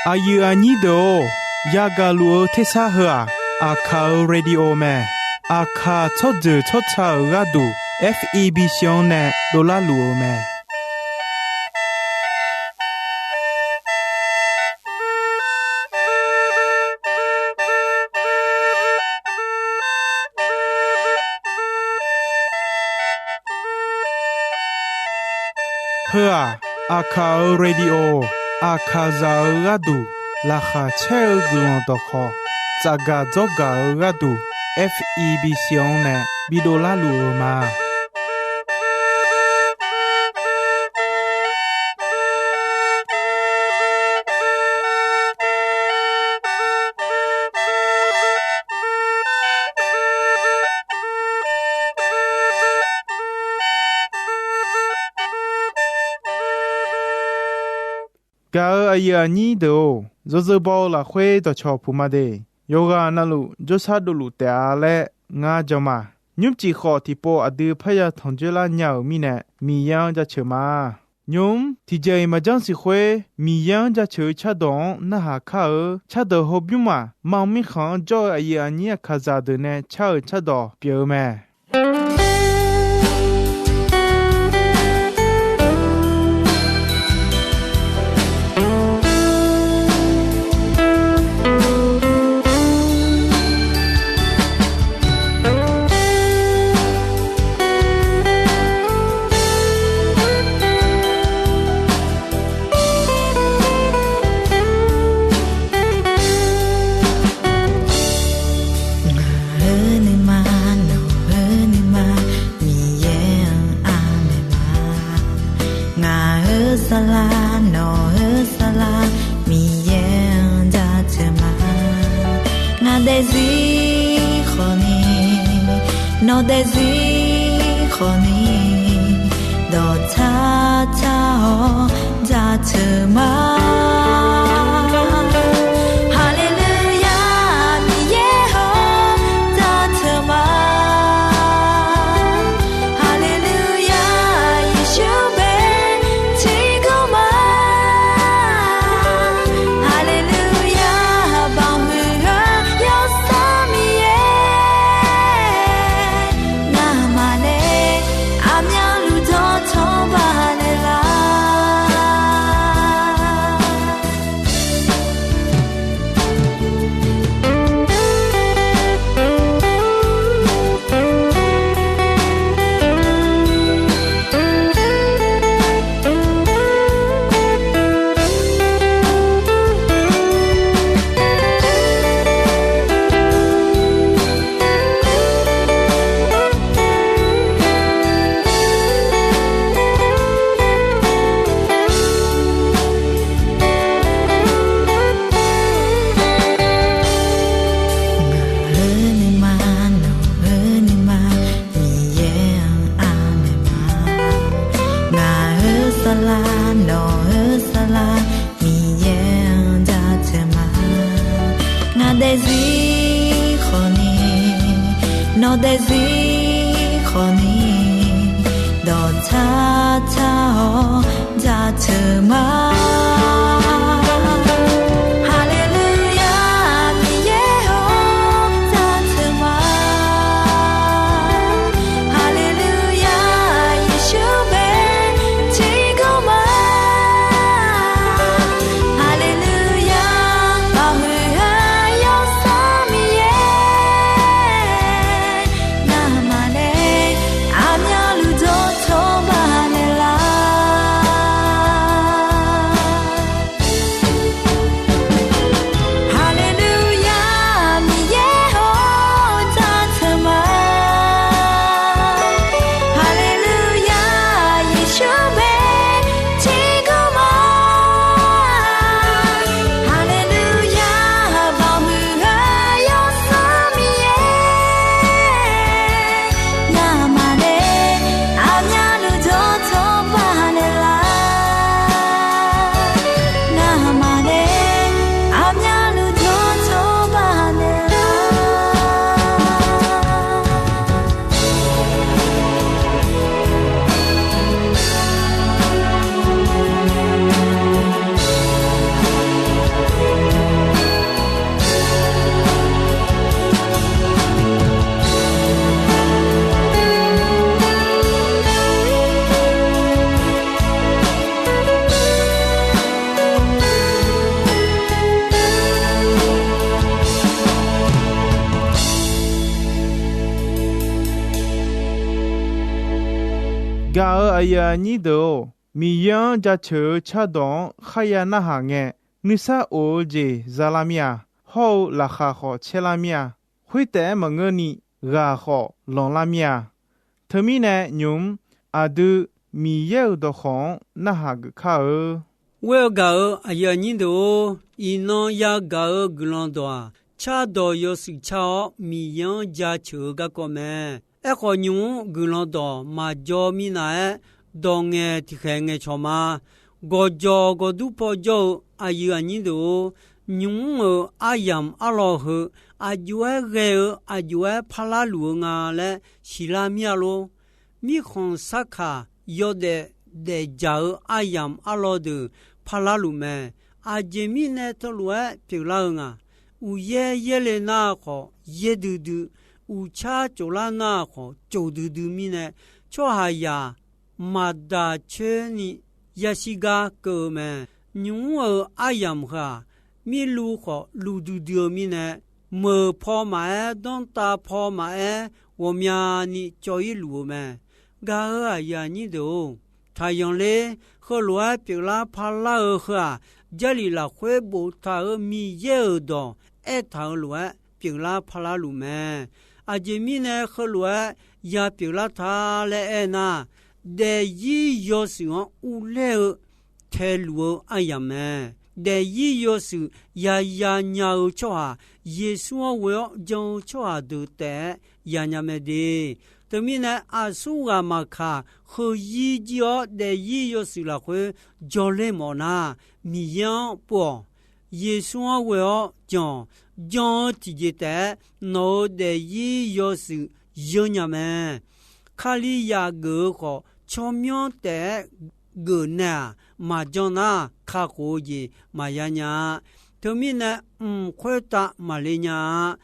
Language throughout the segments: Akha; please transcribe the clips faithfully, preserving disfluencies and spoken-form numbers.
Aqyuif aqnyir deuq-or, yagaq luf-eu tersar heu-aq, Aqkaq-euq radio mae. Aqkaq tsawrjeuq tsawrca-euq gharduq, F E B C-anr nae dovlar luf-eu mae. Heu-aq, Aqkaq-euq radio, Aqkaqzaq-euq gharduq laqkhaq caer-eu guiqlanq dawqkhawq, tsafgaq dzawrgaq-eu gharduq, F E B C-anr nae bidovlar luf-eu ma. Gaq-euq aqyuif aqnyir deuq-or, yawzeu baw-eu lafkhoer dawqcawq puq ma de. Yawqghaq navluf jawrshar dovluf taef-a laer ngar jan ma. Nymrcif khawf tiqpov aqdui parya tanqjoer lar nya-euq mirnae, Miqyaer-anr jaceuq ma. Nymq-mr tiqjeq-iq maqjanr siq khoer, Miqyaer-anr jaceuq-eu cardawq-anr narhaq kar-eu cardawq hawbymr maq mam mirkhanq-anr jawr-eu aqyuif aqnyir Aqkaqzaq deuq nae car-euq cardawq pyeuf-eu mae. Ngaq-euq nuima, nawq-euq nuima, Miqyaer-anr aqmaeq ma. Ngaq-euq saflar, nawq-euq saflar, Miqyaer-anr jaceuq ma. Ngaq daefzir khawfni, nawq daefzir khawfni, dawqtsar tsar-awr jaceuq ma. Haleluya, Miqyaer-or, jaceuq ma. Haleluya, Yeqsur bae tiqgawr ma. Haleluya, baqhuiq-eu Yawsanr Miqyaer, ngamaf nae aqmyanluf dawqtawvluf baqnaeq lar. Ngaq-euq nuima, nawq-euq nuima, Miqyaer-anr aqmaeq ma. Ngaq-euq saflar, nawq-euq saflar, Miqyaer-anr jaceuq ma. Ngaq daefzir khawfni, nawq daefzir khawfni, dawqtsar tsar-awr jaceuq ma. Haleluya, Miqyaer-or, jaceuq ma. Haleluya, Yeqsur bae tiqgawr ma. Haleluya, baqhuiq-eu Yawsanr Miqyaer, ngamaf nae aqmyanluf dawqtawvluf baqnaeq lar. Gaq-euq aqyuif aqnyir deuq-or, Miqyaer-anr jaceuq-eu cardawq-anr kharya narhaq ngae, nuisar of-eu jeq zalar mir-a. Hawr-eu laqkhaq khawf caerlar mir-a. Khoertaef-aer maqngeurni, ghaq khawf lanqlar mir-a. Teumirnae nymq-mr aqdui Miqyaer-euq dawqkawq-anr narhaq geuf kar-eu. Ghoer-eu gaq-euq aqyuif aqnyir deuq-or, iqnan yagaq-eu guiqlanq dawq-aq, cardawq yawshuif car-awr Miqyaer-anr jaceuq-eu garkawv mae. Aerkhawf, nymq-mr guiqlanq dawq maqjaw minav-aer, dawq ngaeq tiqkhaeq ngaeqcawq ma. Gawqjawq gawqdur paw jawr-eu aqyuif aqnyir deuq-or, nymq-mr-euq aryamq arlawr heu, aqjox-aer ghae-eu, aqjox-aer parlar luf-eu nga laer siqlar mir-a lor. Mirkhanq sarkaq yawdaef daefdzaq-eu aryamq arlawr deuq parlar luf mae. Aqjeq mirnae teulof-aer pyeuflar-eu nga. Uqyaer yaerle nar khawf yaer duidui, uqcar tsoflar nar khawf tsof duidui mirnae, tsawrhaqzaq maqdaq coer ni yashir gar keuv-eu mae. Nymq-mr-euq aryamq heu-aq, mirluv khawf luv duidui-eu mirnae, meuq paw maqaer, danrtav paw maqaer, ghawqmyani cawv-ir luf-eu mae. Gaq-euq aqyuif aqnyir deuq-or, taqyanq ler, heulof-aer pyeuflar parlar-eu heu-aq, Jarlif lafkhoer boftaq-euq Miqyaer-euq dawq aertaq-euq lof-aer pyeuflar parlar luf mae. Aqjeq mirnae heulof-aer ya pyeuflar ta laer aernar, daefzir yawshuif-anr urler-eu taeluf-eu aryamq mae. Daefzir yawshuif yaya nya-eu tsawrhaq, Yeqsur-anr ghoe-awr jan-eu tsawrhaq deuq taef-aer yanya mae de. Teumirnae aqsurghaq maqkaq, heuzir jir-awr daefzir yawshuif lafkhoer jawrler mawf nar, Miqyaer-anr pov-awq. Yeqsur-anr ghoe-awr jan-awq. Jan-eu tiqjeq taef-aer nawq-euq daefzir yawshuif yeur nya mae. Kalizaq geuf-eu khawf, tsawrmyanr taef-aer geuf naeq-aq, maqjan nar kakhof-eu jeq maqya nya-a. Teumirnae mq khoertav maqle nya-a.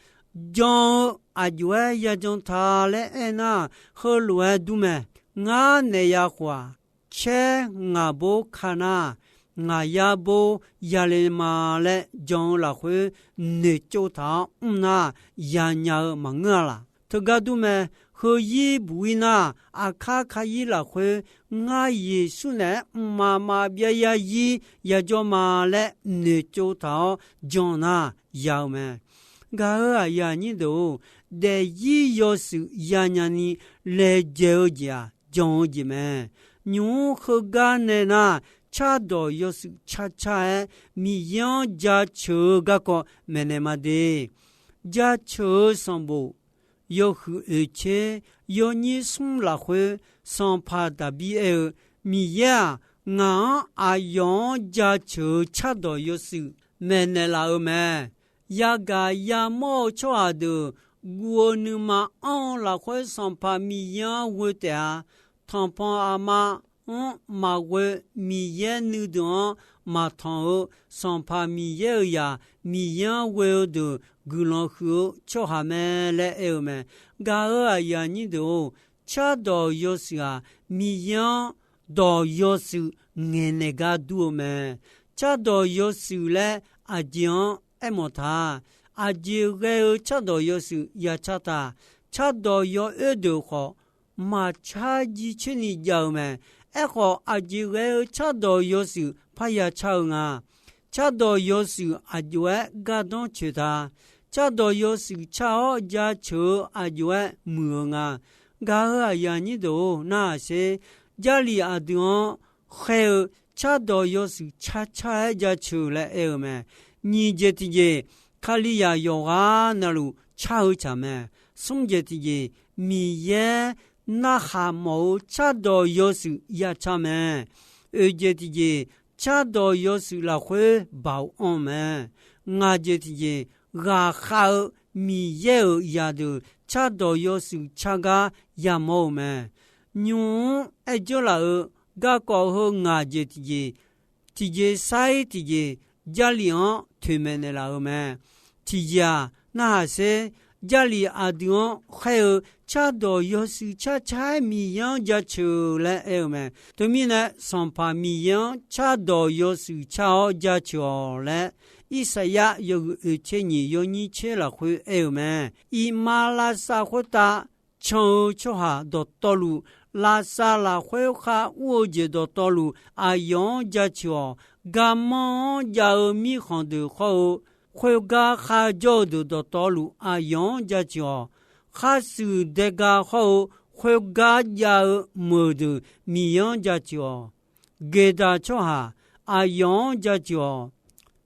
Jan-eu aqjox-aer yajan ta laer aernar, heulof-aer dur mae. Ngar naeq ya khof-aq, caer ngaq bor ka nar, ngaq yar bor yale ma laer jan-eu lafkhoer noeqtsov taq-awr mr nar, yanya-eu maqngeur-a laq. Teugar dur mae. Heuzir buq-ir nar, aqkar kayir lafkhoer ngar Yeqsur naeq-aer mqmaq maqbyav yazir yajawr ma laer noeqtsov taq-awr jan nar, ya-eu mae. Gaq-euq aqyuif aqnyir deuq-or, daefzir yawshuif yanya ni laejae-eu jeq-aq, jan-eu jeq mae. Nymq-mr heugar nae nar, cardawq yawshuif car car-aer Miqyaer-anr jaceuq-eu garkawv maeqnaeq ma de. Jaceuq-eu sanqbof yawhuiq oeqtser yawnyir smr lafkhoer, sanqpaq Daqbir aer-eu, Miqyaer-aq, ngaq-anr aqyawf-anr jaceuq-eu cardawq yawshuif maeqnaeq laf-eu mae. Yagaq yamawr-eu tsawrhaq deuq guv-eu nuima anr-eu lafkhoer Sanqpaq Miqyaer-anr ghoe taef-a. Tanqpanq aqma-anr maqghoe, Miqyaer nuideuq-anr maqtanq-eu, Sanqpaq Miqyaer-euq zaq Miqyaer-anr ghoe-eu deuq guiqlanq huiq-eu tsawrhaq mae laer aer-eu mae. Gaq-euq aqyuif aqnyir deuq-or, cardawq yawshuif-aq, Miqyaer-anr dawq yawshuif ngaeqnaeq gar dur-eu mae. Cardawq yawshuif laer aqjeq-anr aermawf ta. Aqjeq ghae-eu cardawq yawshuif ya car ta. Cardawq yawoer deuq khawf, maqcar jircoer ni jav-eu mae. Aerkhawf, aqjeq ghae-eu cardawq yawshuif parya car-eu nga. Cardawq yawshuif aqjox-aer gardanr coeq ta. Cardawq yawshuif car-awr jaceuq-eu aqjox-aer muiq-eu nga. Gaq-euq aqyuif aqnyir deuq-or, narhaq sher. Jarlif aqdui-anr khaer-eu cardawq yawshuif car car-aer jaceuq laer aer-eu mae. Nyiq jeq tiqjeq, Kalizaq yawqghaq navluf car-eu tsaq mae. Smr jeq tiqjeq, Miqyaer narhaq mawf-eu cardawq yawshuif ya car mae. Oeq jeq tiqjeq, cardawq yawshuif lafkhoer baoq anr mae. Ngaq jeq tiqjeq, ghaqkhav-eu Miqyaer-euq zaqdeuq cardawq yawshuif car gar yamawr-eu mae. Nymq-mr aer dzeur laf-eu garkawv heu ngaq jeq tiqjeq, tiqjeq sair tiqjeq, Jarlif-anr toeqmaeq naeqlaf-eu mae. Tiqjeq-aq, narhaq sher, Jarlif aqdui-anr khaer-eu cardawq yawshuif car car-aer Miqyaer-anr jaceuq laer aer-eu mae. Teumirnae, Sanqpaq Miqyaer-anr cardawq yawshuif car-awr jaceuq-awq laer, Irsaqyar yawhuiq oeq tser nyiq yawnyir tser lafkhoer aer-eu mae. Iqmalavshav khoertav can-eu tsawrhaq dawqtawvluf, lavsav lafkhoer kharur-eu jeq dawqtawvluf aqyawf-anr jaceuq-awq. Garmanr-anr jav-eu mirkhanq deuq khawr-eu, khoergar kharjawr-eu deuq dawqtawvluf aqyawf-anr jaceuq-awq. Kharshuif daega khawr-eu, khoergar jav-eu meuq deuq Miqyaer-anr jaceuq-awq. Geqdaq tsawrhaq aqyawf-anr jaceuq-awq.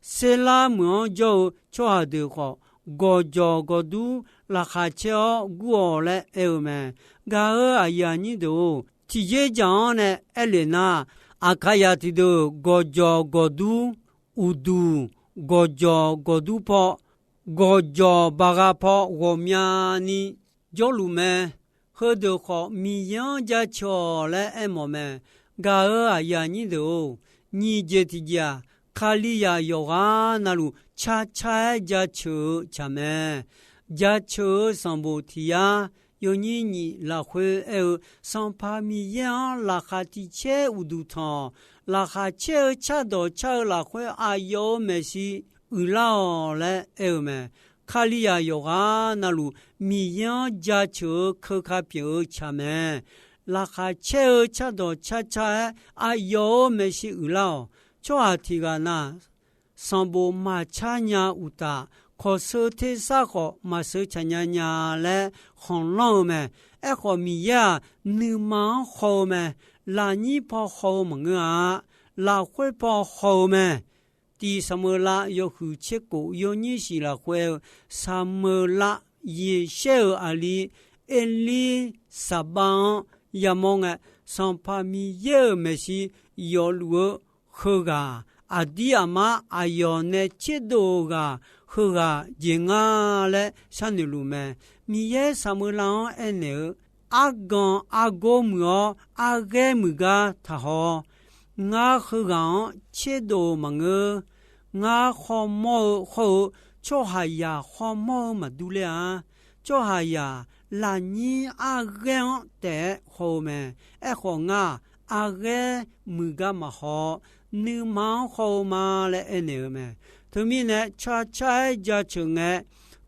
Serlar meuq-anr jawr-eu tsawrhaq deuq khawf, gawqjawq gawqdur laqkhaq caer-awr gur-awq laer aer-eu mae. Gaq-euq aqyuif aqnyir deuq-or, tiqjeq dzaq-anr nae aer lef nar, Aqkaqyaq tiqdeuq gawqjawq gawqdur, uqduq gawqjawq gawqdur paw, gawqjawq baqgha paw ghawqmyani jawrluf mae. Heudeuq khawf Miqyaer-anr jaceuq-awq laer aermawf mae. Gaq-euq aqyuif aqnyir deuq-or, nyiq jeq tiqjeq-aq, Kalizaq yawqghaq navluf carcar-aer jaceuq-eu tsaq mae. Jaceuq-eu sanqbof tiq yar, yawnyir nyiq lafkhoer aer-eu, Sanqpaq Miqyaer-anr laqkhaq tiq caer uqduq tanq-awq. Laqkhaq caer-eu cardawq car-eu lafkhoer aqyawf-euq maeqshi uiqlar-awq laer aer-eu mae. Kalizaq yawqghaq navluf Miqyaer-anr jaceuq-eu keuka pyeuf-eu tsaq mae. Laqkhaq caer-eu cardawq carcar-aer aqyawf-euq maeqshi uiqlar-awq. Tsawrhaq tiq ghaq na sanqbof maqcar nya uqtaf, kawqsheu tersar khawf maqsheu tsaqnya nya laer khanqlanr-eu mae. Aerkhawf, Miqyaer-aq, nuima-anr haw-eu mae. Lafnyir paw haw-eu maqngeur-a. Lafkhoer paw haw-eu mae. Tiq Saqmeuqlav yawhuiq tser kof yawnyir shif lafkhoer-eu, Saqmeuqlav Yeqshaer-euq aqli Erlirsaqbav-anr yamawr ngae, Sanqpaq Miqyaer-euq maeqshi yawfluf-eu heughaq, aqdir aqmar aqyawf nae tserdov-eu ghaq heughaq jeq nga laer sharnoeq luf mae. Miqyaer Saqmeuqlav-anr aernaeq-eu, Argan argor muiq-awr, arghaer muiq gar taqhaw-awr, ngar heughaq-anr tserdov-eu maqngeur. Ngar khawmawr-eu khawr-eu, tsawrhaqzaq khawmawr-eu maqdur ler-a. Tsawrhaqzaq lafnyir arghaer-anr taef-aer haw-eu mae. Aerkhawf, ngar-aq, arghaer muiq gar maqhaw-awr, nuima-anr haw-eu ma laer aernaeq-eu mae. Teumirnae, carcar-aer jaceuq ngae,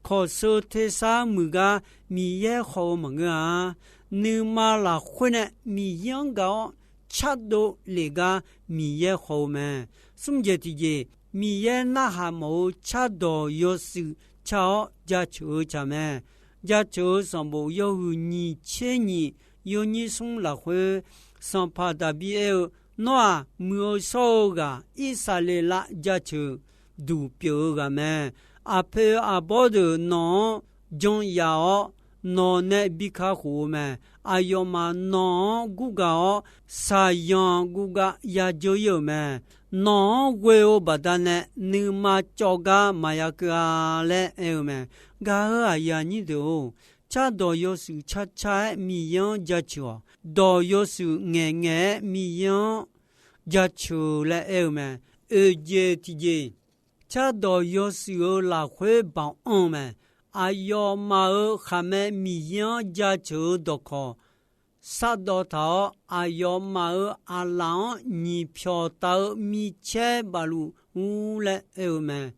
kawqsheu tersar muiq gar Miqyaer haw-eu maqngeur-a. Nuima lafkhoer nae Miqyaer-anr gaq-awr cardov lef gar Miqyaer haw-eu mae. Smr jeq tiqjeq, Miqyaer narhaq mawf-eu cardawq yawshuif car-awr jaceuq-eu tsaq mae. Jaceuq-eu sanqbof yawhuiq nyiq tser nyiq yawnyir smr lafkhoer, sanqpaq Daqbir aer-eu, Nawr-aq, muiq-eu shawr-eu ghaq, Irsaqleqlav jaceuq duq pyeuf-eu ghaq mae. Aqpoeq aqbawr deuq nawq-anr jan yaf-awr, nawq nae bi kakhof-eu mae. Aqyawfmaf nawq-anr gurgaq-awr, shaqzanq guvgav yajawr ir-euq mae. Nawq-anr ghoe-eu baqdanae nuima cawv gar maqya keuv-a laer aer-eu mae. Gaq-euq aqyuif aqnyir deuq-or, cardawq yawshuif carcar-aer Miqyaer-anr jaceuq-awq. Dawq yawshuif ngaeqngaeq-aer Miqyaer-anr jaceuq laer aer-eu mae. Oeq jeq tiqjeq, cardawq yawshuif-euq lafkhoer baoq anr-eu mae. Aqyawfmaf-euq khaqmae Miqyaer-anr jaceuq-eu dawqkawq sardawv taq-awr, aqyawfmaf-euq aqlaf-anr nyiq pyawq taf-eu micaer baf luf ur laer aer-eu mae.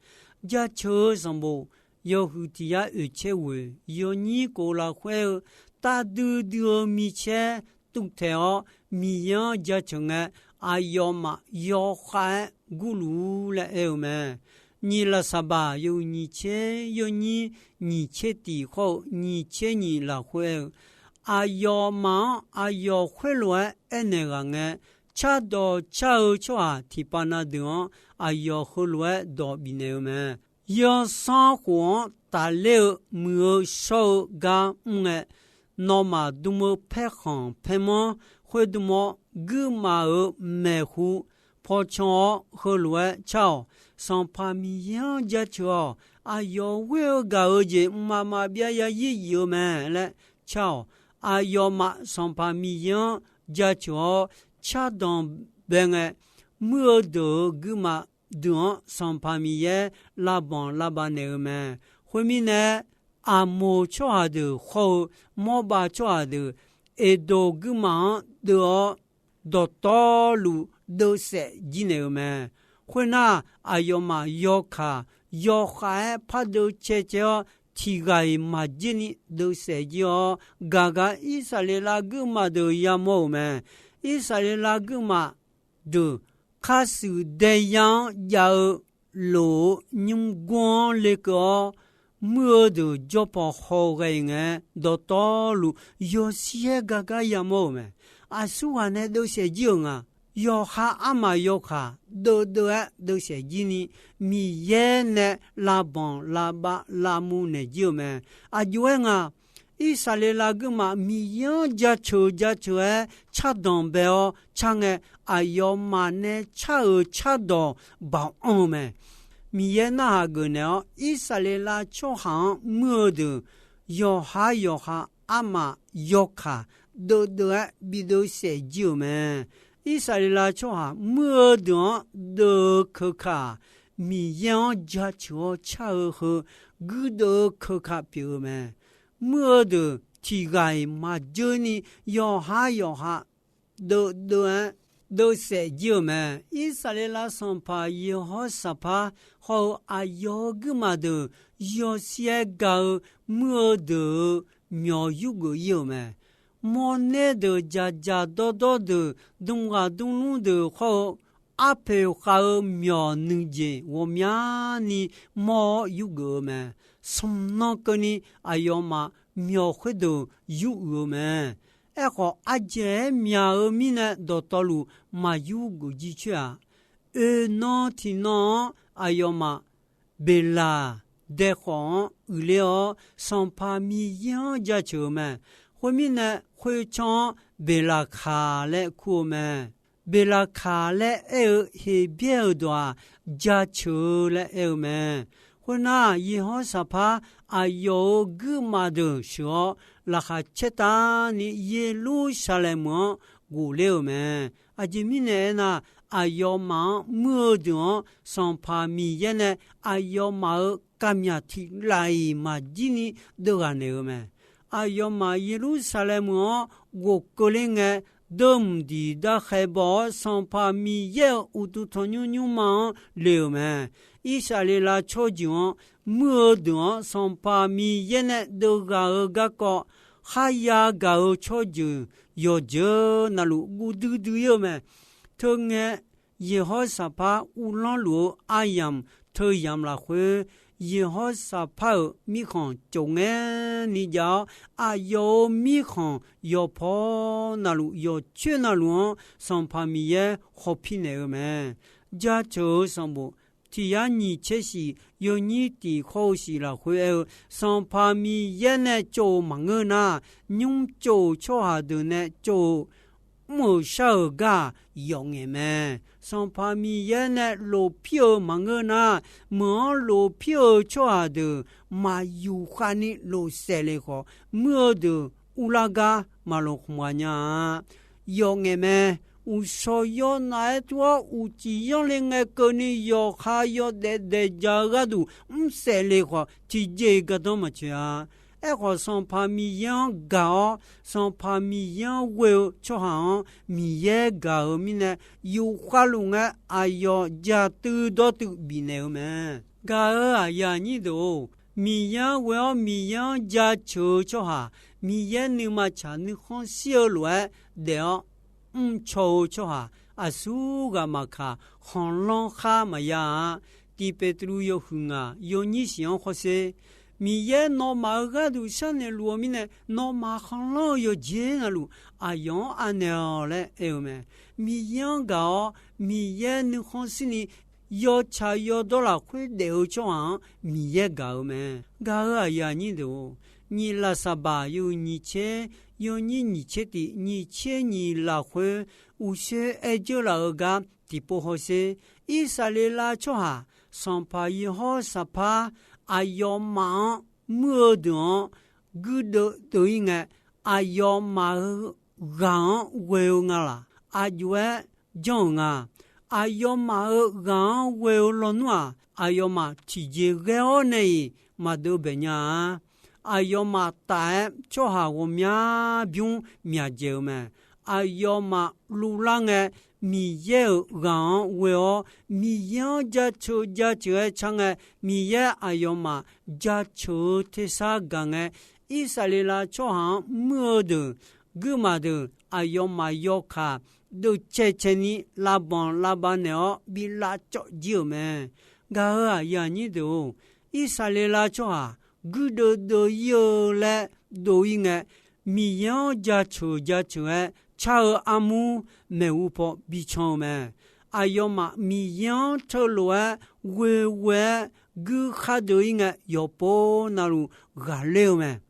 Jaceuq-eu sanqbof yawhuiq tiq yar oeq caer ghoeq yawnyir kof lafkhoer-eu, tavdui dui-eu micaer tuvtaeq-awr, Miqyaer-anr jaceuq ngae, aqyawfmaf yawkhav-aer gurluf-ur laer aer-eu mae. Nyiq lafsaqbaq yawhuiq nyiq tser yawnyir nyiq tser tiq khawr-eu nyiq tser nyiq lafkhoer aer-eu, aqyawfmaf-anr aqyawf khoerlof-aer aernaeq ghaq ngae, cardawq car-eu tsawrhaq tiqpav na deuq-anr aqyawf heulof-aer dawq bifnaeq-eu mae. Yawsanr khof-anr tafler-eu muiq-eu shawr-eu gar mr ngae, nawmaf dm-eu paerkhanq paermanr khoerdm-awr, guirmaf-euq maeqhu pawcan-awr heulof-aer car-awq. Sanqpaq Miqyaer-anr jaceuq-awq. Aqyawf ghoer-eu gaq-eu jeq mqmaq maqbyav ya ir yif-eu mae laer car-awq. Aqyawfmaf Sanqpaq Miqyaer-anr jaceuq-awr cardanq bae ngae, muir-eu deuq-euq guirmaf deuq-anr Sanqpaq Miqyaer lavbanq lavbav naeq-eu mae. Khoermirnae, Aqmoq tsawrhaq deuq khawr-eu, Mawrbav tsawrhaq deuq Eqdoq guirmaf-anr deuv-awr, dawqtawvluf deuvsaef jir naeq-eu mae. Khoernar, aqyawfmaf yawkaq yawkhav-aer pardeuv caecae-awr, tiq ghaq-iq maqjir ni deuvsaef jir-awr, gaq gar Irsaqleqlav guirmaf deuq yamawr-euq mae. Irsaqleqlav guirmaf deuq khar-shuif daeya-anr jav-eu lof-eu nymrgor-anr lekeuv-awr, muir-eu deuq jawrpaw haw ghae-iq ngae, dawqtawvluf yawshaer gar gar yamawr-euq mae. Aqsurghaq nae deuvsaef jir-euq nga. Yawqha armaf yawkaq deuvdeuv-aer deuvsaef jir ni, Miqyaer nae lavbanq lavbav lavmuv naeq jir-euq mae. Aqjox-aer nga, Irsaqleqlav guirmaf Miqyaer-anr jaceuq jaceuq-aer cardanq bae-awr car ngae, aqyawfmaf nae car-euq cardawq baoq anr-eu mae. Miqyaer narhaq geuf naeq-awr, Irsaqleqlav tsawrhaq-anr muir-eu deuq yawqha yawqha armaf yawkaq deuvdeuv-aer bi deuvsaef jir-euq mae. Irsaqleqlav tsawrhaq muir-eu deuq-anr deuv-eu keuka-aq, Miqyaer-anr jaceuq-awr car-eu heu guirdeuv-eu keuka pyeuf-eu mae. Muir-eu deuq tiq ghaq-iq maqjeur ni yawqha yawqha deuvdeuv-aer deuvsaef jir-euq mae. Irsaqleqlav sanqpaq Yeqhawr Saqpar hawr-eu aqyawf-euq guirmaf deuq yawshaer gaq-eu muir-eu deuq-euq myawq yurgeuf ir-euq mae. Mawrner deuq dzaqdzaq dawrdawr deuq dmghaq dmlmr deuq hawr-eu arpoeq khav-eu myawq nuijeq ghawqmyani mawr-awr yurgeuf-eu mae. Smq nan keuvni aqyawfmaf myawq khoerdeuq yuruiq-eu mae. Aerkhawf, ardzaeq-aer myaq-eu mirnae dawqtawvluf maqyur geuf jir coer-aq, oeq nan tiq nan-anr aqyawfmaf Beqlaq daekhawf-anr uiqler-awr, Sanqpaq Miqyaer-anr jaceuq-eu mae. Khoermirnae, khoertsanr-anr Beqlaqkaq laer kur-eu mae. Beqlaqkaq laer aer-eu Heqbyaer-euq dawq-aq, jaceuq-eu laer aer-eu mae. Khoernar, Yeqhawr Saqpar aqyawf-euq guirmaf deuq sheuq-awr, laqkhaq caertavni Yeqlursaqlaeq meuq-anr ghofler-euq mae. Aqjeq mirnae aernar, aqyawfmaf-anr muir-eu deuq-anr, Sanqpaq Miqyaer nae aqyawfmaf-euq kavmyaq tiq laf-iq maqjir ni deuvghaq naeq-eu mae. Aqyawfmaf Yeqlursaqlaeq meuq-anr ghofkeuvler ngae, deuvmq diqdar khaeq baw-awr, Sanqpaq Miqyaer-euq uqduq tanqnymr nymrma-anr le-euq mae. Irsaqleqlav tsawrjeuq-anr muir-eu deuq-anr, Sanqpaq Miqyaer nae deuvghaq-eu garkawv kharya gaq-eu tsawrjeuq yawqjeuq navluf guv duidui ir-eu mae. Teungae, Yeqhawr Saqpar uvlanr luf-eu aryamq teuyamq lafkhoer, Yeqhawr Saqpar-euq mirkhanq cofngaer ni jav-awr, aqyawf-euq mirkhanq yawqpaw navluf yawqcoer navluf-anr Sanqpaq Miqyaer khawpir naeq-eu mae. Jaceuq-eu sanqbof tiq yar nyiq tser shif yawnyir tiq khawr-eu shif lafkhoer aer-eu, Sanqpaq Miqyaer nae cov-euq maqngeur nar, nymr cov-euq tsawrhaq deuq nae cov-euq mr-euq shar-euq gar-aq yawf ngaeq mae. Sanqpaq Miqyaer nae lofpir-eu maqngeur nar, meuq-anr lofpir-eu tsawrhaq deuq maq yufkhav ni lofsaef le khawf, muir-eu deuq urlar gar maqloq khmq ghaq nya-a. Yawf ngaeq mae. Uqshawq yawnav-aer tur-awr uqcif yanr le ngae keuvni yawqha yawdaef daef ja-eu gharduq mrsaef le khawf, tiqjeq-iq gardanr maqtsoeq-a. Aerkhawf, Sanqpaq Miqyaer-anr gaq-awr, Sanqpaq Miqyaer-anr ghoe-eu tsawrhaq-anr Miqyaer gaq-euq mirnae, yufkhav luf ngae aqyawf jatuiv dawrtuiv bifnaeq-eu mae. Gaq-euq aqyuif aqnyir deuq-or, Miqyaer-anr ghoe-awr Miqyaer-anr jaceuq-eu tsawrhaq, Miqyaer nuima tsaq nuikhanr shir-eu lof-aer daef-awr mrcaw-eu tsawrhaq, aqsur ghaq maqkaq, khanqlanr khar maqya-a. Tiq Beqtuvluv yawhuiq ngaq yawnyir shif-anr khawrsher, Miqyaer nawmaf-euq gharduq sharnoeq luf-eu mirnae, nawmaf khanqlanr-eu yawqjeq navluf aqyawf-anr anaeq-awq laer aer-eu mae. Miqyaer-anr gaq-awr, Miqyaer nuikhanr shirni yawtsaq yawdawr lafkhoer daef-eu tsawrhaq-anr Miqyaer gaq-eu mae. Gaq-euq aqyuif aqnyir deuq-or, nyiq Lafsaqbaq yawhuiq nyiq tser yawnyir nyiq tser tiq nyiq tser nyiq lafkhoer uqshoe aer dzeur laf-eu gar tiqpov hawsher. Irsaqleqlav tsawrhaq Sanqpaq Yeqhawr Saqpar aqyawfmaf-anr muir-eu deuq-anr guirdeuv deuv-ir ngae, aqyawfmaf-euq ghaq-anr ghoe-eu nga laq? Aqjox-aer janr-euq nga. Aqyawfmaf-euq ghaq-anr ghoe-eu lawnmr-aq, aqyawfmaf tiqjeq ghae-awr nae-iq maqdeuv bae nya-a. Aqyawfmaf taf-aer tsawrhaq ghawqmya bymr myaqdzaeq-eu mae. aqyawfmaf luvlar ngae, Miqyaer-euq ghaq-anr ghoe-awr, Miqyaer-anr jaceuq jaceuq-aer car ngae, Miqyaer aqyawfmaf jaceuq-eu tersar gaq ngae, Irsaqleqlav tsawrhaq-anr muir-eu deuq, guirmaf deuq, aqyawfmaf yawkaq deuvcae cae ni lavbanq lavbav naeq-awr bi lavcawv jir-euq mae. Gaq-euq aqyuif aqnyir deuq-or, Irsaqleqlav tsawrhaq guirdeuv deuv-ir-eu laer dov-ir ngae, Miqyaer-anr jaceuq jaceuq-aer car-eu armur maeqhu paw bican-eu mae. Aqyawfmaf Miqyaer-anr teulof-aer ghoeghoe-aer guir khar deuv-ir ngae, yawqpov navluf ghaqler-eu mae.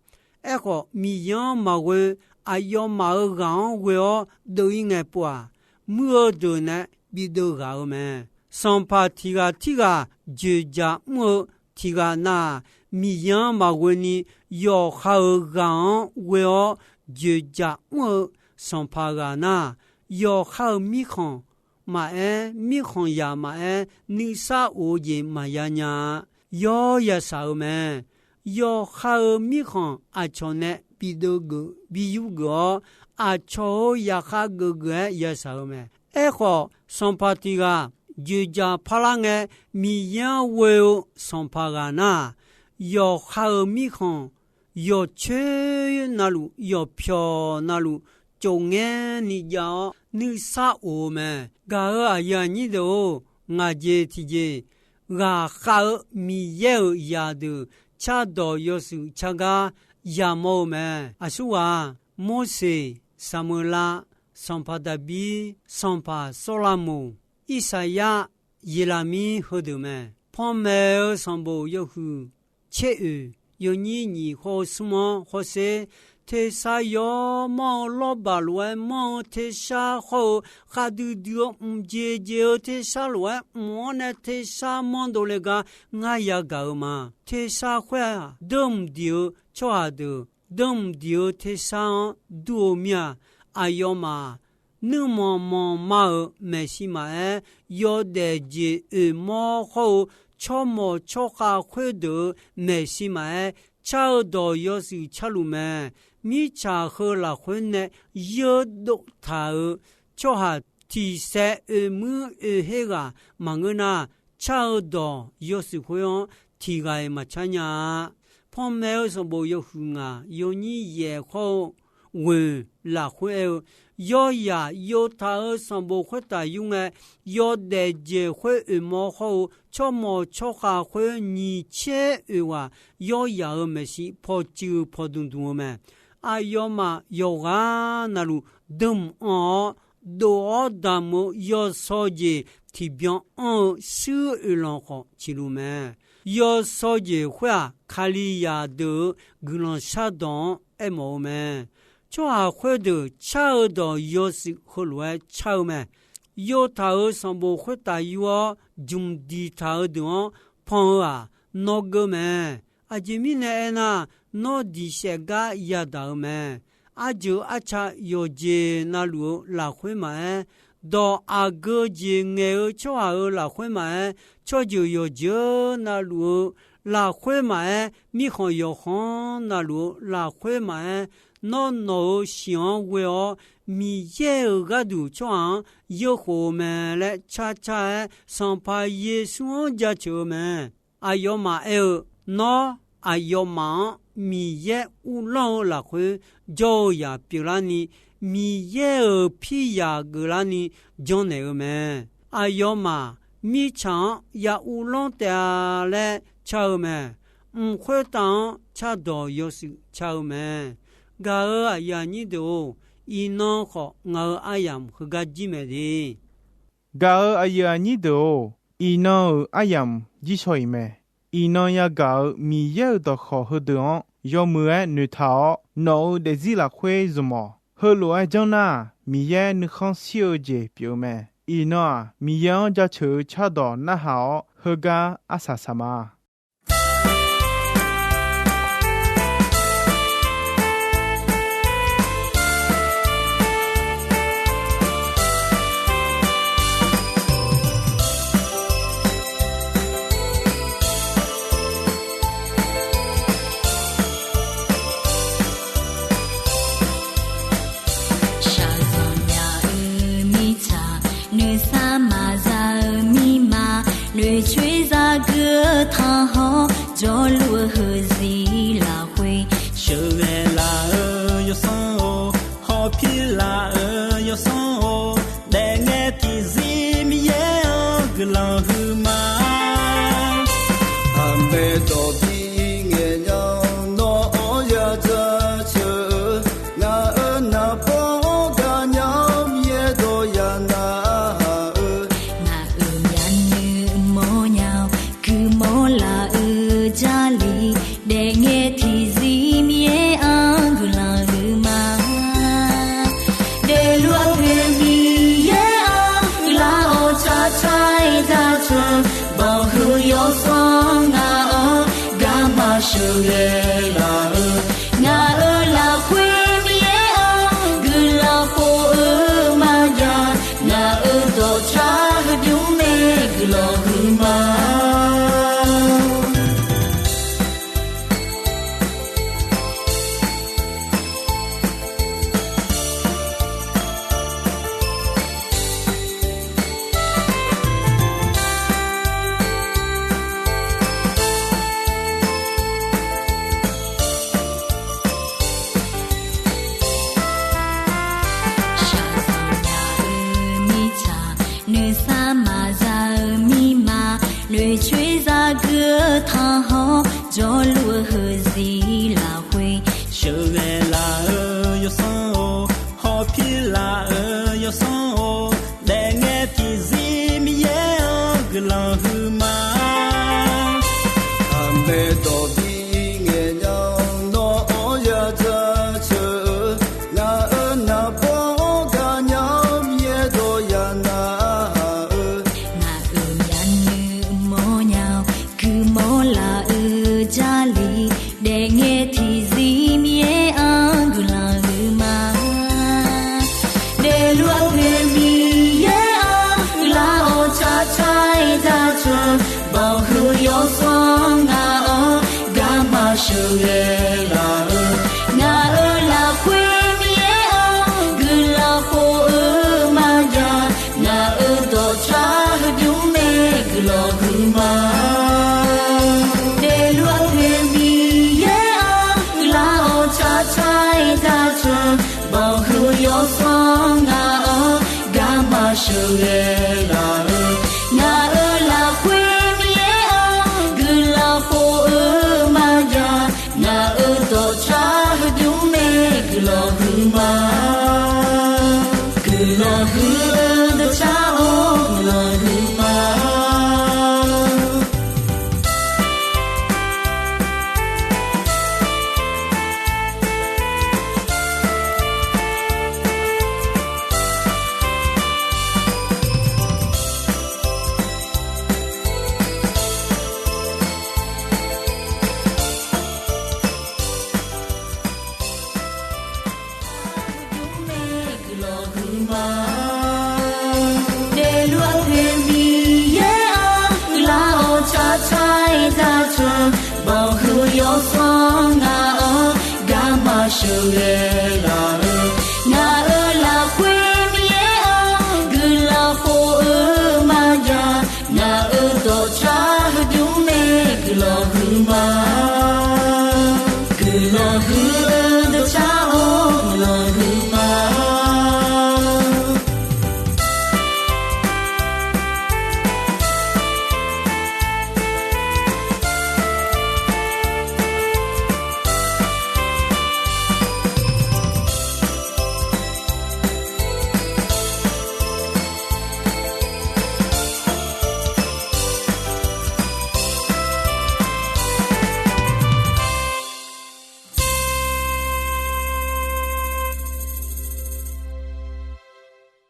Aerkhawf, Miqyaer-anr maqghoe, aqyawfmaf-euq ghaq-anr ghoe-awr deuv-ir ngae pov-aq, muir-eu deuq nae bideuv ghaq-eu mae. Sanqpaq tiq ghaq tirghaq dzoeqdzaq mr-eu tiq ghaq nar-aq, Miqyaer-anr maqghoe ni yawqha-euq ghaq-anr ghoe-awr dzoeqdzaq mr-eu sanqpaq ghaq nar, yawqha-euq mirkhanq maqaer, mirkhanqzaq maqaer, nuisar of-eu jeq maqya nya-a. Yawr yashaq-eu mae. Yawqha-euq mirkhanq aqcawq nae bideuv geuf bi yur geuf-awr, aqcawq-euq zaqkhav geuf geuf-aer yashaq-eu mae. Aerkhawf, sanqpaq tiq ghaq dzoeqdzaq parlar ngae, Miqyaer-anr ghoe-eu sanqpaq ghaq nar-aq, yawqha-euq mirkhanq yawqcoer navluf, yawqpyawq navluf, cofngaer ni jav-awr nuisar of-eu mae. Gaq-euq aqyuif aqnyir deuq-or, ngaq jeq tiqjeq ghaqkhav-eu Miqyaer-euq zaqdeuq cardawq yawshuif car gar yamawr-eu mae. Aqsurghaq, Morseq, Saqmeuqlav, sanqpaq Daqbir, sanqpaq Sawrlavmoq, Irsaqyar, Yeqlaqmir heudeuq mae. Panmaeq-eu sanqbof yawhuiq tser oeq yawnyir nyiq khawr-eu smr-anr khawrsher, tersar yawmanr-eu lawrbaq lof-aer manr-eu tersar khawr-eu, khavdui dui-eu mqjeq jeq-eu tersar lof-aer mq-anr nae tersar manr dovle gar ngar yagaq-eu ma. Tersar khoer-aq, deurmq diq-eu tsawrhaq deuq deurmq diq-eu tersar-anr dur-eu mir-a. Aqyawfmaf nuirmanq manqma-euq maeqshi maqaer, yawdaef jeq oeq mawr khawr-eu tsawrmawq tsawrkhav khoerdeuq-euq maeqshi maqaer, car-eu dawq yawshuif carluf mae. Mirtsaq heu lafkhoer nae yeur dov taq-euq tsawrhaq tiq saev oeq muir oeq her ghaq maqngeur nar, car-eu dawq yawshuif khoer-anr tiq ghaq-iq maqcar nya-a. Panmaeq-eu sanqbof yawhuiq ngaq yawnyir yaeq khawr-eu ghoeq lafkhoer aer-eu, yawzaq yovtaq-euq sanqbof khoertaf yur ngae, yawdaef jeq khoer oeq mawr khawr-eu tsawrmawq tsawrkhav khoer nyiq tser oeq ghaq yawzaq-euq maeqshi pawcuiv pawdmq dmq-eu mae. Aqyawfmaf yawqghaq navluf dmq anr-awr, dof-awr damq-eu yawsaw jeq tiqbyan anr-eu shuir oeqlanq khawf ciqluf mae. Yawsaw jeq khoer-aq, Kalizaq deuq-euq guiqlanq shardawq-anr aermawf-eu mae. Tsawrhaq khoerdeuq car-eu dawq yawshuif heulof-aer car-eu mae. Yovtaq-euq sanqbof khoertaf yur-awr, jmq diqtaq-eu deuq-anr pan-eu-aq, nawr geur mae. Aqjeq mirnae aernar, nawr diq saef gar yadaq-eu mae. Arjeuq arca yawqjeq navluf-eu lafkhoer maqaer, dawq aqgeu jeq ngaeq-eu tsawrhaq-euq lafkhoer maqaer, tsawrjeuq yawqjeuq navluf-eu lafkhoer maqaer, mirkhanq yawqkhanq navluf-eu lafkhoer maqaer, nawr nawq-euq shiq-anr ghoe-awr, Miqyaer-euq gharduq tsawrhaq-anr yeukhof-eu mae laer carcar-aer, Sanqpaq Yeqsur-anr jaceuq-eu mae. Aqyawfmaf aer-eu, nawr aqyawfmaf-anr Miqyaer uvlanr-eu lafkhoer jawr-eu zaq pyeuflarni, Miqyaer-euq piryaq geuflarni janrnaeq-eu mae. Aqyawfmaf mirtsaq-anr ya uvlanr taef-a laer car-eu mae. Mq khoertav-anr cardawq yawshuif car-eu mae. Gaq-euq aqyuif aqnyir deuq-or, iqnan khawf ngaq-euq aryamq heugar jir mae de. Gaq-euq aqyuif aqnyir deuq-or, iqnan-euq aryamq jir shaw-iq mae. Iqnan yagaq-euq Miqyaer-euq dawqkawq heudeuq-anr yawmuiq-aer noeqtaq-awr, nawq-euq daefzir lafkhoer zmq-awq. Heulof-aer janr nar-aq, Miqyaer nuikhanr shir-eu jeq pyeuf-eu mae. Iqnan-aq, Miqyaer-anr jaceuq-eu cardawq narhaq-awr, heugar arsaq saq ma. Shaqzanq Tsaerjaqtsanq bawqhuiq yawsanr ngaq-anr garma sheuqghae laf-eu, ngaq-euq lafkhoer Miqyaer-anr guiqlanq khof-eu maqjav, ngaq-euq dawqtsav heudymr mae guiqlanq huiqma. Shaqzanq nya-eu mirtsaq, noeqsar maqza-eu mirma, noeqcoer zagui-eu tanqhawr, jawrluf-eu heuzir lafkhoer sheuqghae laf-eu yawsanr-or, hawpir laf-eu yawsanr-or, daefngae tiqzir Miqyaer-anr guiqlanq huiqma. Aqmaeq dawq bi ngaeq nya-awr nawr-anr ya jaceuq-eu, ngaq-euq naqbawr-anr gaqnya-awr Miqyaer dawq ya narhaq-eu, ngaq-euq myavnuiv mawrnya-awr guiqmawr laf-eu Jarlif, daefngae tiqzir Miqyaer-anr guiqlanq huiqma. Daefluf-eu Miqyaer-anr guiqlanq-awr tsaqtsaq-aer jaceuq, bawqhuiq yawsanr ngaq-anr garma sheuqghae laf-eu, ngaq-euq lafkhoer Miqyaer-anr guiqlanq khof-eu maqjav, ngaq-euq dawqtsav heudymr mae guiqlanq huiqma. Daefluf-eu Miqyaer-anr guiqlanq-awr tsaqtsaq-aer jaceuq, bawqhuiq yawsanr ngaq-anr garma sheuqghae laf-eu, ngaq-euq lafkhoer Miqyaer-anr guiqlanq khof-eu maqjav, ngaq-euq dawqtsav heudymr mae guiqlanq huiqma. Guiqlanq huiq-eu dawqtsav-or guiqlanq huiqma. Daefluf-eu Miqyaer-anr guiqlanq-awr tsaqtsaq-aer jaceuq, bawqhuiq yawsanr ngaq-anr garma sheuqghae